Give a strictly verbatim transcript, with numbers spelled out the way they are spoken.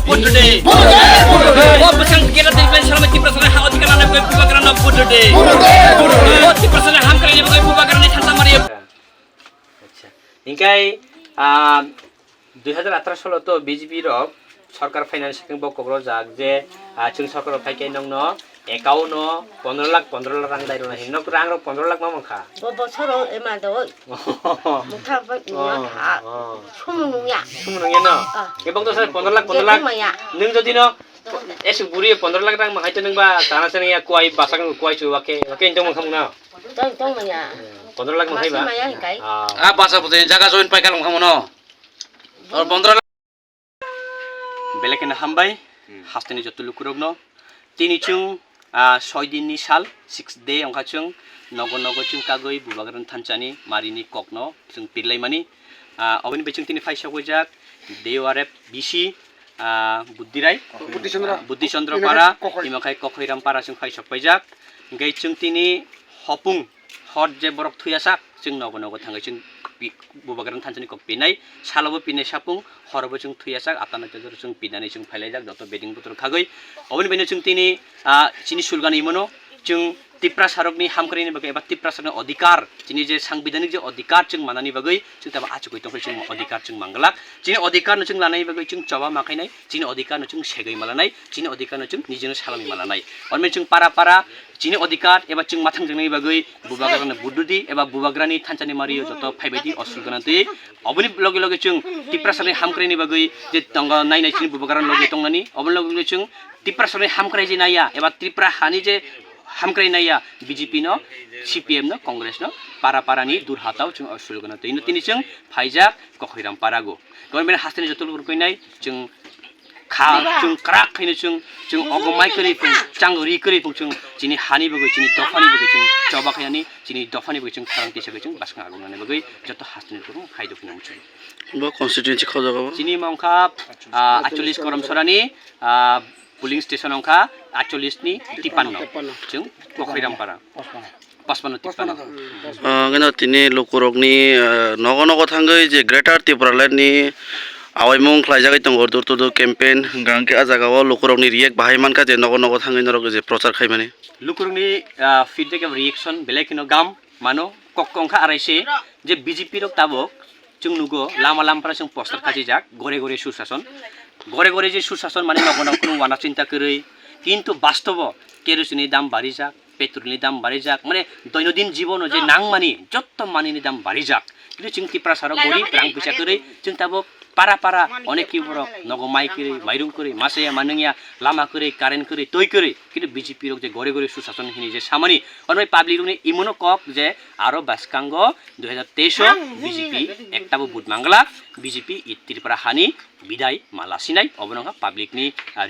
Vote today. O bwsang gera tei ben salama Tiprasani ha odhikar nana bagwi Bubagrano vote today. O Tiprasani hamkraini bagwi Bubagrani thansa mari. Acha. Hinkhe, ah, dui hajar atharo salo to B J P rok sorkar phainani swkang bo kokrojak je, ah, chwng sorkar rok phai khe nokno account no pondro lakh, pondro lakh rang dai rwna hinwi. Nok rang rok pondro lakh ma mankha. Bo bosoro ema do. Mukha ba Oh, nya kha. Oh. Sumu nungya. Sumu nungya no? Ah. Ebong to sir pondro lakh, pondro lakh. Maya. Nwng jodi no esuk buri pondro lakh rang mangai to nwng ba sana sana ya kuai basa kang kuai chu wake, wake tong mangkha muna. Tong, tong maya. Pondro lakh mangai ba? Masi maya hikai. Ah. Ah, basa putih jaga join pai kalang khamono. Or pondro lakh. Belai kheno hambai, Hmm. Hasteni joto lukurokno. Tini chwng, ah, soi dinni sal, six day wngkha chwng nogo nogo chwng kagwi Bubagrani thansani marini kokno chwng pirlaimani. Ah, oboni bai chwng tini phai sokwijak D O R F B C, ah, Buddirai, Buddhi Chandra. Buddhi Chandra Tini para, khai Kokhoi. Timo khai Kokhoiram para chwng phai sokpaijak. Hingke chwng tini hopung hot je borok thuyasak, chwng nogo nogo thangwi chwng pi-, Bubagrani thansani kok pinai, salobo pinai sapung, horobo chwng thuyasak, atana tejor chwng pinani chwng phailaijak, joto beding butur khagwi. Oboni baino chwng tini, ah, chini sulgani mano, chwng Tiprasarokni hamkraini bagwi eba Tiprasarokni odhikar, chini je sangbidhanik je odhikar chwng manani bagwi, chwng tamo achugwi tongkhe chwng odhikar chwng manglak. Chini odhikar no chwng lanani bagwi chwng choba ma khainai, chini odhikar no chwng segwi ma lanai, chini odhikar no chwng nijino salami ma lanai. Onmani chwng para para chini odhikar eba chwng mathang jwngnai bagwi Bubagrano bududi eba Bubagrani thansani mario joto phaibaidi osul gana twi. Oboni loge loge chwng Tiprasarokni hamkraini bagwi je tongo nai nai chini Bubagrano loge tongnani, oboni loge loge chwng Tiprasarokni hamkrai je naiya eba Tripura hani je hamkrai naiya B J P no, C P M no, Congress no, para para ni durhatao chwng osul gana twi. Ino tini chwng phaijak Kokhoiram parago. Government hasteni joto lukurok nai chwng kha chwng krak khaino chwng, chwng ogo mai kwrwi phung, chang ri kwrwi phung chwng chini hani bagwi, chini dophani bagwi chwng choba khainani, chini dophani bagwi chwng khorang tisa bagwi chwng bwskang agonani bagwi joto hasteni lukurok hai dophani muchung. Bo constituency khojagao? Chini mangkha, ah, aitchollish Koramsorani, ah, polling station wngkha aitchollish ni tipanno. Chwng Kokhoiram para. Paspanno, tipanno. Ah, gana tini lukurokni, ah, nogo nogo thangwi je Greater Tipraland ni awaimung khlaijagwi tongo door to door campaign, hwnkha hwnkhe ah jagao lukurokni react bahai mankha je nogo nogo thangwi norok je prochar khaimani. Lukurokni, ah, feedback eba reaction belai kheno gam mano, kok wngkha araise je B J P rok tabuk chwng nugo lama lampra chwng poster khachijak gore gore susason, gore gore je susason mane nogo nogo kheno wana chinta kwrwi, kintu bastobo kerosene ni dam barijak, petrol ni dam barijak, mane doinodin jibono je nangmani jotto manini dam barijak. Kintu chwng Tiprasarok gorib, rang puisa kwrwi, chwng tabuk para para onek ki borok nogo mai kwrwi, mairung kwrwi, masaya manungya, lama kwrwi, current kwrwi, twi kwrwi, kintu B J P rok je gore gore susason hini je samani, onbai public rokni imono kok je aro bwskango dui hajar teis o B J P ektabo vote mangla, B J P i Tripura hani bidai ma lasinai, obono wngkha public ni, ah,